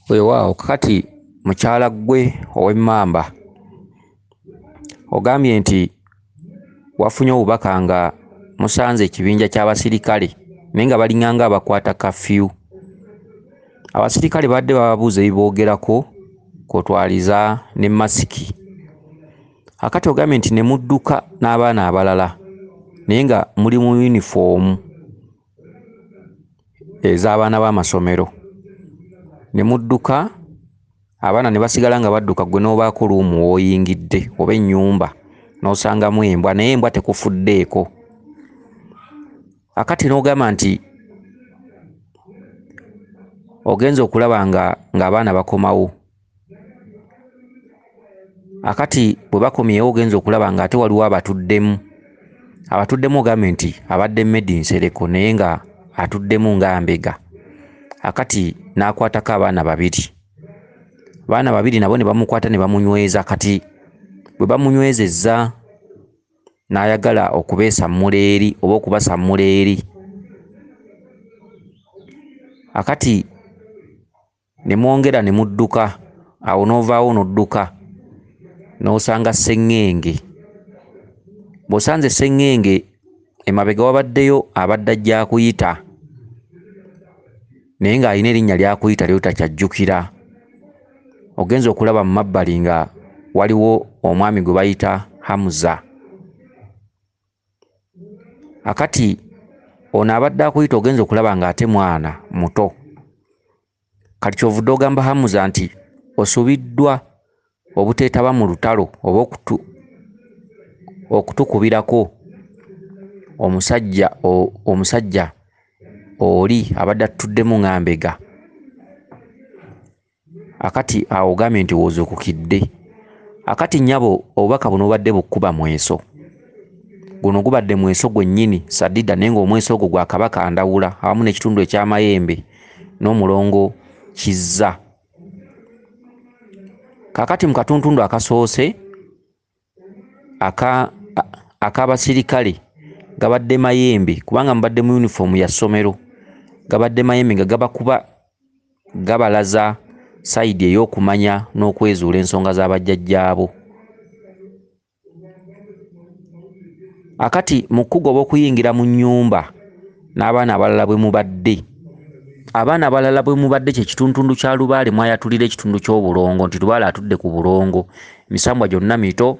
Weewaawo kakati mukyala ggwe ow'emmamba ogambye nti wafunye obubaka nga musanze ekibinja ky'abasirikale naye nga balinganga abakwata kafyu. Abasirikale badde bababuuza ebiboogerako kw'otwaliza ne masiki. Akati ogambye nti ne mudduka n'abaana abalala naye nga muli mu yunifoomu ez'abaana b'amasomero. Ne mudduka abaana ne basigala nga badduka ggwe n'obaako luumu w'oyingidde oba ennyumba n'osangamu embwa naye embwa tekufuddeeko. Akati n'ogamba nti ogenze okulaba ng'abaana bakomawo. Akati bwe bakomyewo ogenze okulaba ng'ate waliwo abatuddemu. Abatuddemu ogambye nti abadde Medi Nsereko naye nga atuddemu nga mbega. Akati n'akwatako abaana babiri. Abaana babiri nabo ne bamukwata ne bamunyweza. Kati bwe bamunywezezza n'ayagala okubeesammula eri oba okubasammula eri. Akati ne mwongera ne mudduka, awo n'ovaawo n'odduka n'osanga Sseŋŋenge. Bw'osanze Sseŋŋenge emabega wabaddeyo abadde ajja akuyita naye ng'alina erinnya ly'akuyita ly'otakyajjukira. Ogenze okulaba mu mabbali nga waliwo omwami gwe bayita Hamza. Akati ono abadde akuyita ogenze okulaba ng'ate mwana muto. Kati ky'ovudde ogamba Hamza nti osubiddwa obuteetaba mu lutalo oba okutukubirako omusajja oli abadde atuddemu nga mbega. Akati awo ogambye nti w'ozuukukidde. Akati nnyabo obubaka buno bubadde bukkuba mweso. Guno gubadde mweso gwennyini sadida naye ng'omweso ogwo gwa Kabaka Ndawula awamu n'ekitundu eky'amayembe n'omulongo Kizza. Kaakati mu katuntundu akasoose ak'abasirikale gabadde mayembe kubanga mubadde mu yunifoomu ya ssomero, gabadde mayembe nga gabakuba gabalaza sayidi ey'okumanya n'okwezuula ensonga z'abajjajjaabo. Akati mu kugoba okuyingira mu nnyumba n'abaana abalala bwe mubadde. Abaana abalala bwe mubadde kye kituntundu kya Lubaale mwayatulira ekitundu ky'obulongo nti Lubaale atudde ku bulongo. Emisambwa gyonna mito,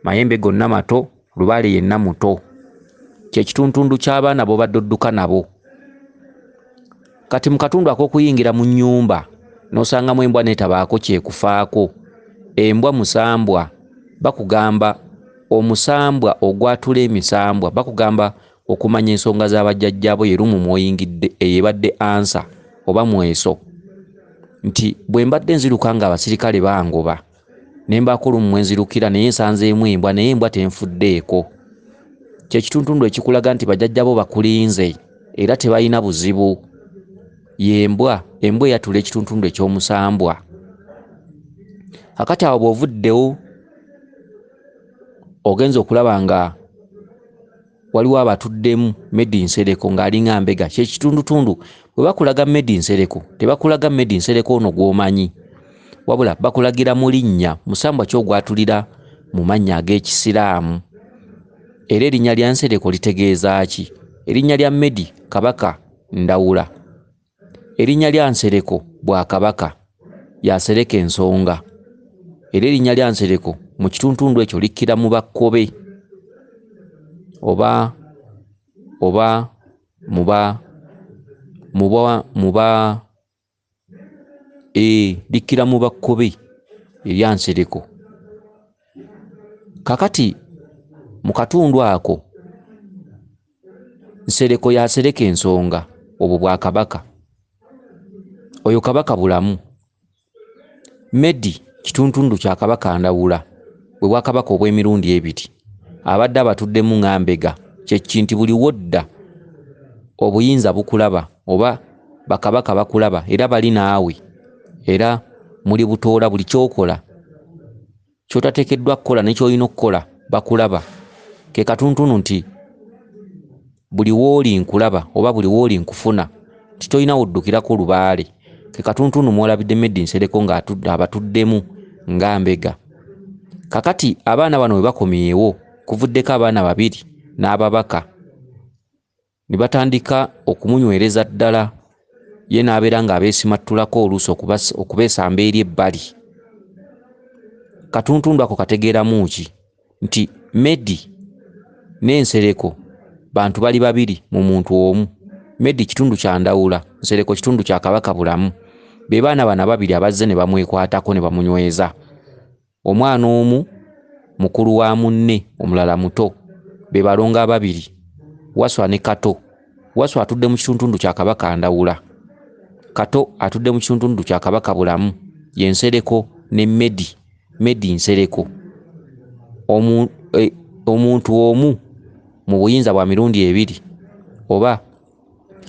mayembe gonna mato, Lubaale yenna muto. Kye kituntundu ky'abaana b'obadde odduka nabo. Kati mu katundu ak'okuyingira mu nnyumba n'osangamu embwa n'etabaako kyekufaako. Embwa musambwa, bakugamba omusambwa ogwatula emisambwa, bakugamba okumanya ensonga z'abajjajjaabo ye lumu mw'oyingidde eyo ebadde ansa oba mweso. Nti bwe mbadde nziruka ng'abasirikale bangoba ne mbaako lumu mwe nzirukira naye nsanzeemu embwa naye embwa tenfuddeeko. Kye kituntundu ekikulaga nti bajjajjaabo bakulinze era tebalina buzibu. Ye embwa eyatula ekituntundu eky'omusambwa. Akati awo bw'ovuddewo ogenze okulaba nga waliwo abatuddemu Medi Nsereko ng'alinga mbega. Kye kitundutundu bwe bakulaga Medi Nsereko tebakulaga Medi Nsereko ono gw'omanyi, wabula bakulagira mu linnya musambwa ki ogwatulira mu mannya ag'ekisiraamu. Era erinnya lya Nsereko litegeeza ki? Erinnya lya Medi Kabaka Ndawula. Erinnya lya Nsereko Bwakabaka, y'asereka ensonga. Era erinnya lya Nsereko mu kituntundu ekyo likkira mu Bakkobe oba muba muba muba likkira mu Bakkobe erya Nsereko. Kakati mu katundu ako Nsereko y'asereka ensonga, obwo Bwakabaka. Oyo Kabaka Bulamu. Medi kituntundu kya Kabaka Ndawula, bwe bwakabaka obw'emirundi ebiri. Abadde abatuddemu nga mbega, kye kinti buli wodda obuyinza bukulaba oba bakabaka bakulaba era bali naawe era muli butoola buli ky'okola ky'otateekeddwa kukola ne ky'olina okukola bakulaba. Ke katuntundu nti buli w'oli nkulaba oba buli w'oli nkufuna nti tolina woddukirako Lubaale. Ke katuntundu mw'olabidde Medi Nsereko ng'abatuddemu nga mbega. Kakati abaana bano bwe bakomyewo, kuvuddeko abaana babiri n'ababaka ne batandika okumunywereza ddala, ye n'abeera ng'abeesimattulako oluusi okubeesamba eri ebbali. Katuntundu ako kategeeramu ki? Nti Medi n'Ensereko bantu bali babiri mu muntu omu. Medi kitundu kya Ndawula, Nsereko kitundu kya Kabaka Bulamu. Be baana bano ababiri abazze ne bamwekwatako ne bamunyweza. Omwana omu mukulu wa munne, omulala muto. Be balongo ababiri, Waswa ne Kato. Waswa atudde mu kituntundu kya Kabaka Ndawula, Kato atudde mu kituntundu kya Kabaka Bulamu. Ye Nsereko ne Medi, Medi Nsereko. Omuntu omu mu buyinza bwa mirundi ebiri oba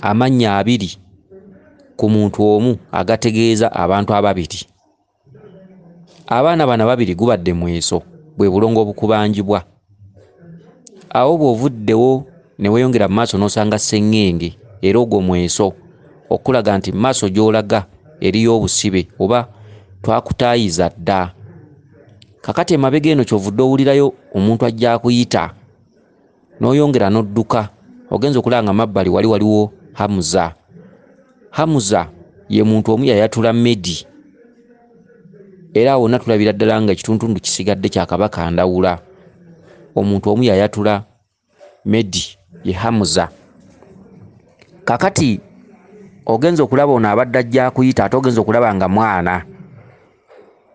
amannya abiri ku muntu omu agategeeza abantu ababiri. Abaana bano ababiri gubadde mweso, bwe bulongo obukubanjibwa. Awo bw'ovuddewo ne weeyongera mu maaso n'osanga Sseŋŋenge, era ogwo mweso okulaga nti mu maaso gy'olaga eriyo obusibe oba twakutaayiza dda. Kakati emabega eno ky'ovudde owulirayo omuntu ajja akuyita, n'oyongera n'odduka, ogenza okulaba nga mabbali wali waliwo Hamuza. Hamuza ye muntu omu yayatula Medi, era awo wonna tulabira ddala nga ekituntundu kisigadde kya Kabaka Ndawula. Omuntu omu yayatula Medi ye Hamuza. Kakati ogenza okulaba ono abadde ajja akuyita, ate ogenza okulaba nga mwana.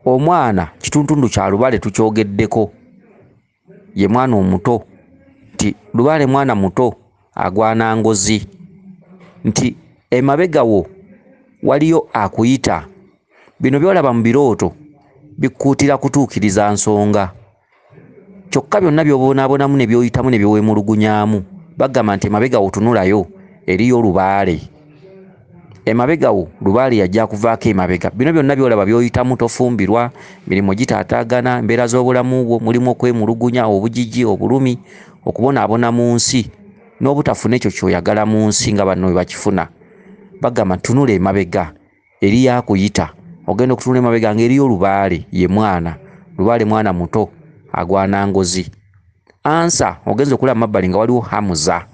Omwana kituntundu kya Lubaale tukyogeddeko, ye mwana omuto, nti Lubaale mwana muto agwana ngozi, nti emabega wo waliyo akuyita. Bino by'olaba mu birooto bikukuutira kutuukiriza nsonga. Kyokka byonna by'obonaabonamu ne by'oyitamu ne by'oweemulugunyaamu, bagamba nti emabega wo tunulayo eriyo Lubaale. Emabega wo Lubaale yajja akuvaako emabega. Bino byonna by'olaba by'oyitamu, tofumbirwa, mirimu gitaataagana, embeera z'obulamu bwo mulimu okwemulugunya, obugigi, obulumi, okubonaabona mu nsi n'obutafuna ekyo ky'oyagala mu nsi nga banno bwe bakifuna. Bagamba tunula emabega eriyo akuyita. Ogenda okutunula emabega ng'eriyo Lubaale, ye mwana. Lubaale mwana muto agwana ngozi. Ansa ogenza okulaba mabbali nga waliwo Hamuza.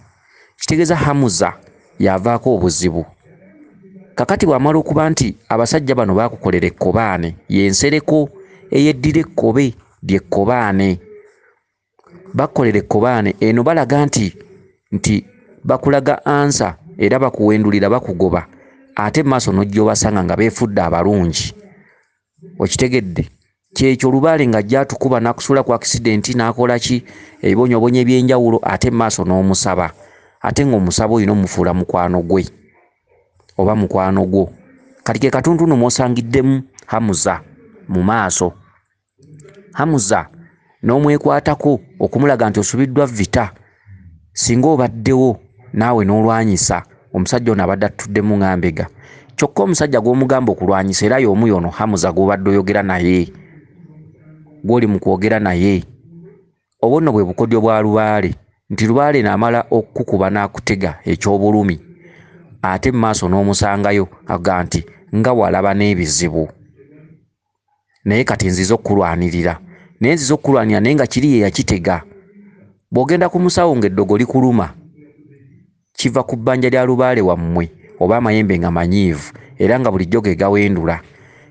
Kitegeeza Hamuza yavaako obuzibu. Kakati bw'amala okuba nti abasajja bano baakukolera ekkobaane, ye Nsereko eyeddira ekkobe ly'ekkobaane. Bakukolera ekkobaane eno, balaga nti bakulaga ansa era bakuwendulira, bakugoba, ate mu maaso n'ojja obasanga nga beefudde abalungi. Okitegedde? Kyekyo Lubaale ng'ajja atukuba n'akusuula ku akisidenti n'akola ki, ebibonyoobonyo eby'enjawulo, ate mu maaso n'omusaba, ate ng'omusaba olina omufuula mukwano gwe oba mukwano gwo. Kati ke katuntundu mw'osangiddemu Hamuza mu maaso. Hamuza n'omwekwatako okumulaga nti osubiddwa vita, singa obaddewo naawe n'olwanyisa omusajja ono abadde atuddemu nga mbega. Kyokka omusajja gw'omugamba okulwanyisa era y'omu y'ono Hamuza gw'obadde oyogera naye, gw'oli mu kwogera naye. Obwo nno bwe bukodyo bwa Lubaale, nti Lubaale n'amala okukukuba n'akutega eky'obulumi, ate mu maaso n'omusangayo aga nti nga walaba n'ebizibu, naye kati nzize okukulwanirira, naye nzize okukulwanirira naye nga kiri ye yakitega. Bw'ogenda ku musawo ng'eddogo likuluma, kiva ku bbanja lya Lubaale wammwe oba amayembe nga manyiivu era nga bulijjo ge gawendula.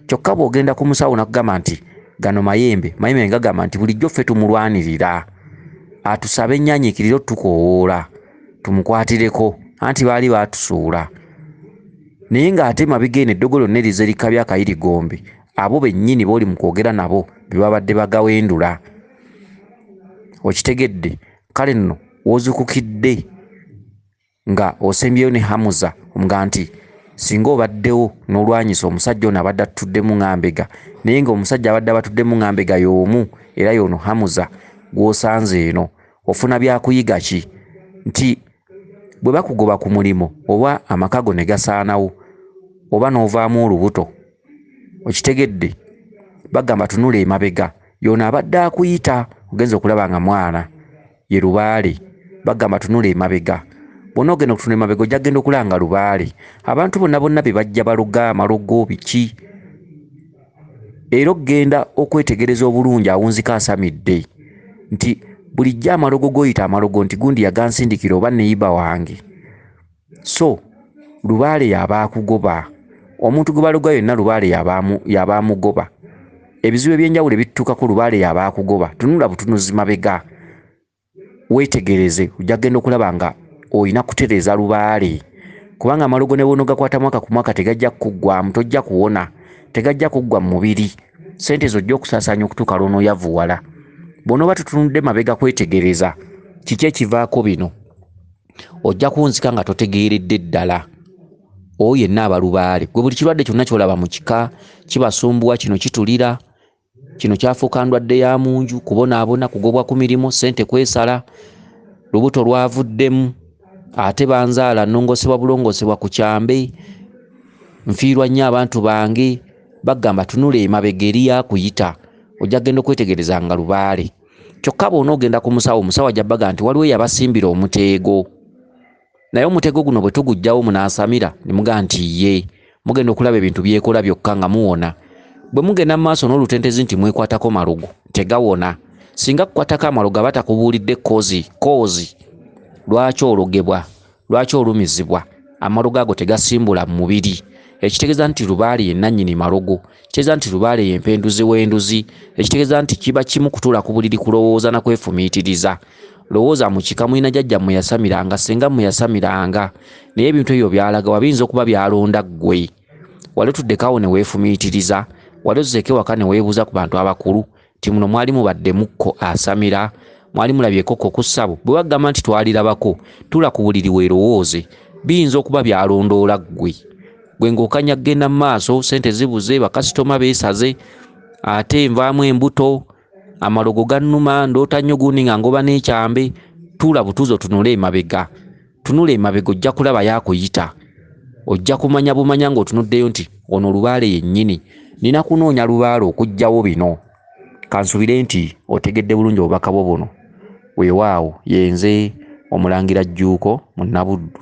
Kyokka bw'ogenda ku musawo n'akugamba nti gano mayembe, mayembe nga gagamba nti bulijjo ffe tumulwanirira, atusabe ennyanyiikirire otukoowoola tumukwatireko, anti baali baatusuula. Naye ng'ate mabega eno eddogo lyonna erize likabya akayirigombe, abo bennyini b'oli mu kwogera nabo be babadde bagawendula. Okitegedde? Kale nno w'ozuukukidde nga osembyeyo ne Hamuza, nga nti singa obaddewo n'olwanyisa omusajja ono abadde atuddemu nga mbega, naye ng'omusajja abadde abatuddemu nga mbega y'omu era y'ono Hamuza gw'osanze eno, ofuna byakuyiga ki? Nti bwe bakugoba ku mulimu oba amaka go ne gasaanawo oba n'ovaamu olubuto, okitegedde? Bagamba tunula emabega, y'ono abadde akuyita, ogenza okulaba nga mwana ye Lubaale. Bagamba tunula emabega, Bw'onoogenda okutunula emabega ojja kugenda okulaba nga lubaale. Abantu bonna bonna be bajja baloga amalogo biki. Era okugenda okwetegereza obulungi awunzika asamidde nti bulijjo amalogo g'oyita amalogo nti gundi yagansindikira oba neyiba wange. So lubaale y'aba akugoba. Omuntu gwe baloga yenna lubaale y'aba amugoba. Ebizibu eby'enjawulo ebitutuukako lubaale y'aba akugoba. Tunula butunuzi mabega weetegereze, ojja kugenda okulaba nga olina kutereeza lubaale, kubanga amalogo ne bw'onoogakwata mwaka ku mwaka tegajja kukuggwaamu, tojja kuwona, tegajja kuggwa mu mubiri. Ssente z'ojja okusaasaanya okutuuka lw'onooyavuwala. Bw'onooba totunudde mabega kwetegereza kiki ekivaako bino, ojja kuwunzika nga totegeeredde ddala. Oyo yenna aba lubaale. Gwe buli kirwadde kyonna ky'olaba mu kika kibasumbuwa, kino kitulira, kino kyafuuka ndwadde ya mu nju, kubonaabona, kugobwa ku mirimu, ssente kwesala, lubuto lwavuddemu, ate banzaala nnongoosebwa bulongoosebwa ku kyambe, nfiirwa nnyo abantu bange. Bagamba tunula emabega eri akuyita, ojja kugenda okwetegereza nga lubaale. Kyokka bw'onoogenda ku musawo, omusawo ajja bagamba nti waliwo eyabasimbira omuteego, naye omutego guno bwe tuguggyawo munaasamira, ne mugamba nti ye. Mugenda okulaba ebintu byekola byokka nga muwona. Bwe mugenda mu maaso n'olutentezi nti mwekwatako malogo, tegawona. Singa kukwatako amalogo aba takubuulidde koozi lwaki ologebwa, lwaki olumizibwa, amalogo ago tegasimbula mu mubiri. Ekitegeeza nti lubaale ye nannyini malogo, ekitegeeza nti lubaale ye mpenduzi w'enduzi, ekitegeeza nti kiba kimu kutuula ku buliri kulowooza na kwefumiitiriza. Lowooza mu kika mulina jjajjammwe yasamiranga, ssenga mmwe yasamiranga, naye ebintu ebyo by'alaga wa biyinza okuba byalonda ggwe. Wali otuddeko awo ne weefumiitiriza, wali ozzeeko ewaka ne weebuuza ku bantu abakulu nti muno mwali mubaddemukko asamira, mwali mulabyeko ko ku ssabo. Bwe bagamba nti twalirabako, tuula ku buliri weerowooze, biyinza okuba byalondoola ggwe. Gwe ng'okanya kugenda mu maaso, ssente zibuze, bakasitoma beesaze, ate nvaamu embuto, amalogo gannuma, ndoota nnyo gundi nga ngoba n'ekyambe. Tuula butuuzi otunule emabega. Tunula emabega ojja kulaba yakuyita. Ojja kumanya bumanya ng'otunuddeyo nti ono lubaale yennyini. Nina kunoonya lubaale okuggyawo bino. Kansubire nti otegedde bulungi obubaka bwo buno. Weewaawo ye nze Omulangira Jjuuko Munnabuddu.